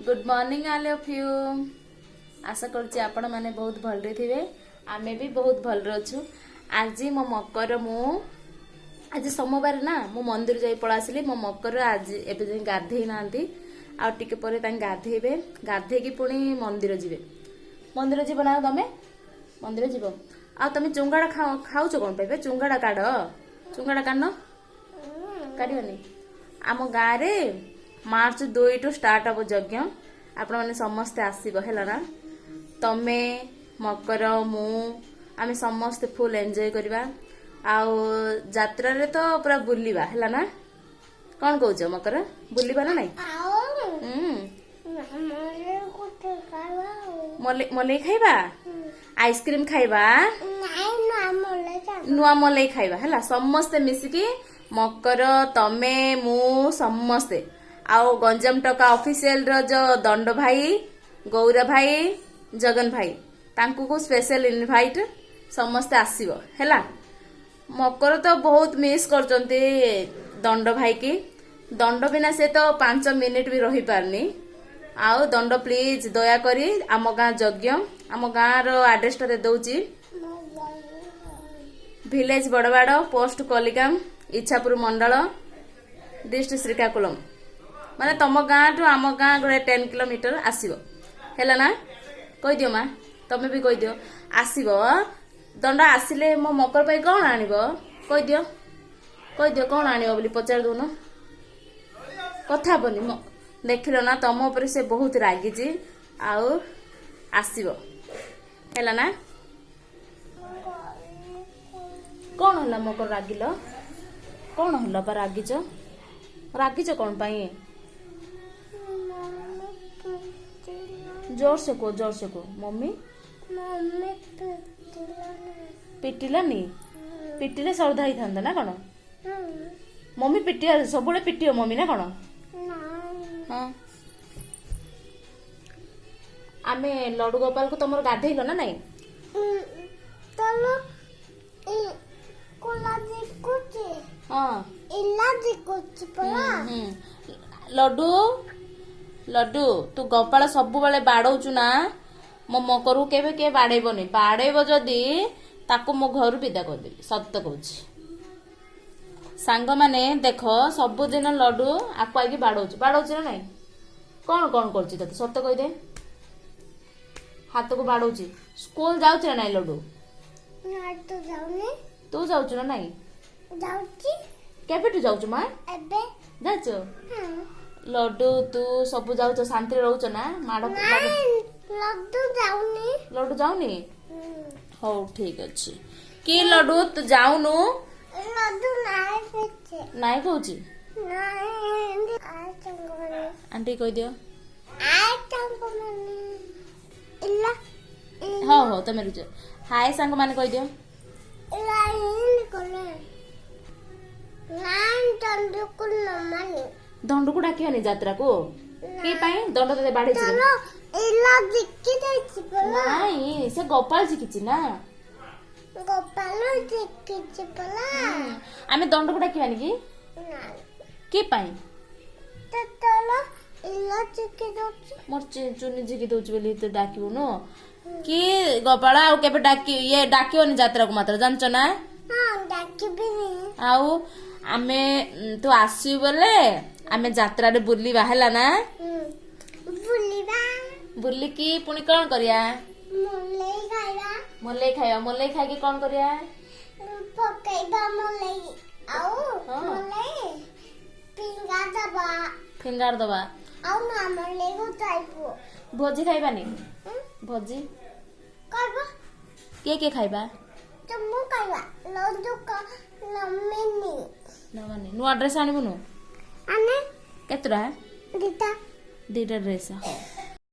Good morning all of you. ଆଶା କରୁଛି ଆପଣମାନେ ବହୁତ ଭଲରେ ଥିବେ। ଆମେ ବି ବହୁତ ଭଲରେ ଅଛୁ। ଆଜି ମୋ ମକର, ମୁଁ ଆଜି ସୋମବାର ନା, ମୁଁ ମନ୍ଦିର ଯାଇ ପଳା ଆସିଲି। ମୋ ମକର ଆଜି ଏବେ ଯାଇ ଗାଧେଇ ନାହାନ୍ତି। ଆଉ ଟିକେ ପରେ ତାଙ୍କେ ଗାଧେଇବେ। ଗାଧେଇକି ପୁଣି ମନ୍ଦିର ଯିବେ। ମନ୍ଦିର ଯିବ ନା ତମେ? ମନ୍ଦିର ଯିବ। ଆଉ ତମେ ଚୁଙ୍ଗାଡ଼ା ଖାଉଛ କଣ ପାଇଁ ବେ? ଚୁଙ୍ଗାଡ଼ା କାଢ, ଚୁଙ୍ଗାଡ଼ା କାଢ। କାଢିବନି? ଆମ ଗାଁରେ ମାର୍ଚ୍ଚ 2ଠୁ ଷ୍ଟାର୍ଟ ହବ ଯଜ୍ଞ। ଆପଣମାନେ ସମସ୍ତେ ଆସିବ, ହେଲା ନା? ତମେ, ମକର, ମୁଁ, ଆମେ ସମସ୍ତେ ଫୁଲ୍ ଏନ୍ଜୟ କରିବା। ଆଉ ଯାତ୍ରାରେ ତ ପୁରା ବୁଲିବା, ହେଲା ନା? କଣ କହୁଛ ମକର, ବୁଲିବା ନା ନାଇଁ? ଆଉ ମଲେଇ ଗୋଟେ ଖାଇବା ଆଉ। ମଲେଇ ଖାଇବା, ଆଇସ୍କ୍ରିମ ଖାଇବା। ନାଇଁ ନା, ମଲେଇ ଖାଇବା। ନୂଆ ମଲେଇ ଖାଇବା, ହେଲା? ସମସ୍ତେ ମିଶିକି, ମକର, ତମେ, ମୁଁ, ସମସ୍ତେ। ଆଉ ଗଞ୍ଜାମ ଟକା ଅଫିସିଆଲ ର ଯୋଉ ଦଣ୍ଡ ଭାଇ, ଗୌର ଭାଇ, ଜଗନ ଭାଇ, ତାଙ୍କୁ ସ୍ପେଶାଲ ଇନଭାଇଟ। ସମସ୍ତେ ଆସିବ, ହେଲା? ମକର ତ ବହୁତ ମିସ୍ କରୁଛନ୍ତି ଦଣ୍ଡ ଭାଇକି। ଦଣ୍ଡ ବିନା ସେ ତ 5 ମିନିଟ ବି ରହିପାରୁନି। ଆଉ ଦଣ୍ଡ, ପ୍ଲିଜ ଦୟାକରି ଆମ ଗାଁ ଯଜ୍ଞ, ଆମ ଗାଁର ଆଡ୍ରେସଟା ଦଉଛି। ଭିଲେଜ ବଡ଼ବାଡ଼, ପୋଷ୍ଟ କଲିଗାମ, ଇଚ୍ଛାପୁର ମଣ୍ଡଳ, ଡିଷ୍ଟ୍ରିକ୍ଟ ଶ୍ରୀକାକୁଲମ। ମାନେ ତମ ଗାଁଠୁ ଆମ ଗାଁ ଗୋଟେ 10 କିଲୋମିଟର। ଆସିବ, ହେଲା ନା? କହିଦିଅ ମା, ତମେ ବି କହିଦିଅ। ଆସିବ ଦଣ୍ଡ। ଆସିଲେ ମୋ ମକର ପାଇଁ କଣ ଆଣିବ କହିଦିଅ। କହିଦିଅ କଣ ଆଣିବ ବୋଲି ପଚାରି ଦଉନ। କଥା ହବନି। ଦେଖିଲ ନା, ତମ ଉପରେ ସେ ବହୁତ ରାଗିଛି। ଆଉ ଆସିବ, ହେଲା ନା? କଣ ହେଲା ମକର, ରାଗିଲ? କଣ ହେଲା ବା ରାଗିଛ? ରାଗିଛ କଣ ପାଇଁ? ମମି ପିଟିଲା। ଜୋରସେ କୁହ, ଜୋରସେ କୁହ। ମମି ମମି ପିଟିଲା। ପିଟିଲାନି? ପିଟିଲେ ଶ୍ରଦ୍ଧା ହେଇଥାନ୍ତା ନା କଣ? ମମି ପିଟିବା, ସବୁବେଳେ ପିଟିବ ମମି ନା କଣ? ନାଇଁ। ହଁ, ଆମେ ଲଡୁ ଗୋପାଳକୁ ତମର ଗାଧେଇଲ ନା ନାଇଁ? ତଲ କୋଲା ଦେଖୁଛି। ଇଲା ଦେଖୁଛି ପରା। ହୁଁ, ଲଡୁ, ଲଡୁ, ତୁ ଗୋପାଳ ସବୁବେଳେ ବାଡଉଛୁ ନା? ମୋ ମକରକୁ କେବେ କିଏ ବାଡେଇବନି। ବାଡେଇବ ଯଦି ତାକୁ ମୋ ଘରୁ ବିଦା କରିଦେବି, ସତ କହୁଛି। ସାଙ୍ଗମାନେ ଦେଖ, ସବୁଦିନ ଲଡୁ ଆକୁ ଆଇକି ବାଡଉଛି। ବାଡଉଛି ନା ନାଇଁ? କଣ କଣ କରୁଛି ତତେ, ସତ କହିଦେ। ହାତକୁ ବାଡଉଛି। ସ୍କୁଲ ଯାଉଛି ନା ନାଇଁ ଲଡୁ? ନା ତ, ଯାଉନି। ତୁ ଯାଉଛୁ ନା ନାଇଁ? ଯାଉଛି। କେବେଠୁ ଯାଉଛୁ ମା? ଏବେ। ଯାଉଛୁ? ହଁ। ଲଡୁ, ତୁ ସବୁ ଯାଉଛ, ଶାନ୍ତିରେ ରହୁଛ ନା? ମାଡ ନାଇଁ, ଲଡୁ ଯାଉନି। ଲଡୁ ଯାଉନି? ହଉ, ଠିକ ଅଛି। କି ଲଡୁ, ତୁ ଯାଉନୁ? ଲଡୁ ନାଇଁ ପିଛେ। ନାଇଁ କହୁଛି। ନାଇଁ, ଆ ସାଙ୍ଗମାନେ। ଆଣ୍ଟି କହିଦିଅ। ଆ ସାଙ୍ଗମାନେ, ଇଲା। ହଉ ହଉ, ତମେ ରୁଜ। ହାଏ ସାଙ୍ଗମାନେ କହିଦିଅ। ଇଲା ଇନ୍ କଲେ ନାଇଁ, ଦଣ୍ଡକୁ ନମାନି। ଦଣ୍ଡକୁ ଡାକିବାନି ଯାତ୍ରାକୁ? କି ପାଇଁ? ଦଣ୍ଡ ତତେ ବାଡେଇଛି? ଚାଲ, ଇଲା ଜିକି ଯାଇଛି ପଲା। ନାଇଁ, ସେ ଗୋପାଳ ଶିଖିଛି ନା। ଗୋପାଳ ଜିକିଛି ପଲା। ଆମେ ଦଣ୍ଡକୁ ଡାକିବାନି କି? ନାଇଁ। କି ପାଇଁ? ଚାଲ, ଇଲା ଜିକି ଦଉଛି। ମୋର ଚୁନି ଝିକି ଦଉଛି ବୋଲି ତୁ ଡାକିବୁନୁ କି ଗୋପାଳ? ଆଉ କେବେ ଡାକି ଇଏ ଡାକିବନି ଯାତ୍ରାକୁ ମାତ୍ର, ଜାଣିଛ ନା? ହଁ, ଡାକିବିନି। ଆଉ ଆମେ ତୁ ଆସିବୁ ବୋଲେ ଆମେ ଯାତ୍ରାରେ ବୁଲିବା, ହେଲା ନା? ବୁଲିବା। ବୁଲିକି ପୁଣି କଣ କରିବା? ମଲେଇ ଖାଇବା। ମଲେଇ ଖାଇବା। ମଲେଇ ଖାଇକି କଣ କରିବା? ପକେଇବା ମଲେଇ ଆଉ ମଲେଇ ପିଙ୍ଗା ଦବା। ଫିଙ୍ଗାର ଦବା। ଆଉ ନା, ମଲେଇକୁ ଖାଇବୁ। ଭୋଜି ଖାଇବାନି? ଭୋଜି? ଖାଇବା। କିଏ କିଏ ଖାଇବା? ତ ମୁଁ ଖାଇବା, ଲଡୁ ନମିନି। ନବାନି? ନୂଆ ଡ୍ରେସ୍ ଆଣିବୁନୁ? ଆମେ କେତେଟା? ଦିଟା। ଦିଟା ଡ୍ରେସ୍, ହଉ।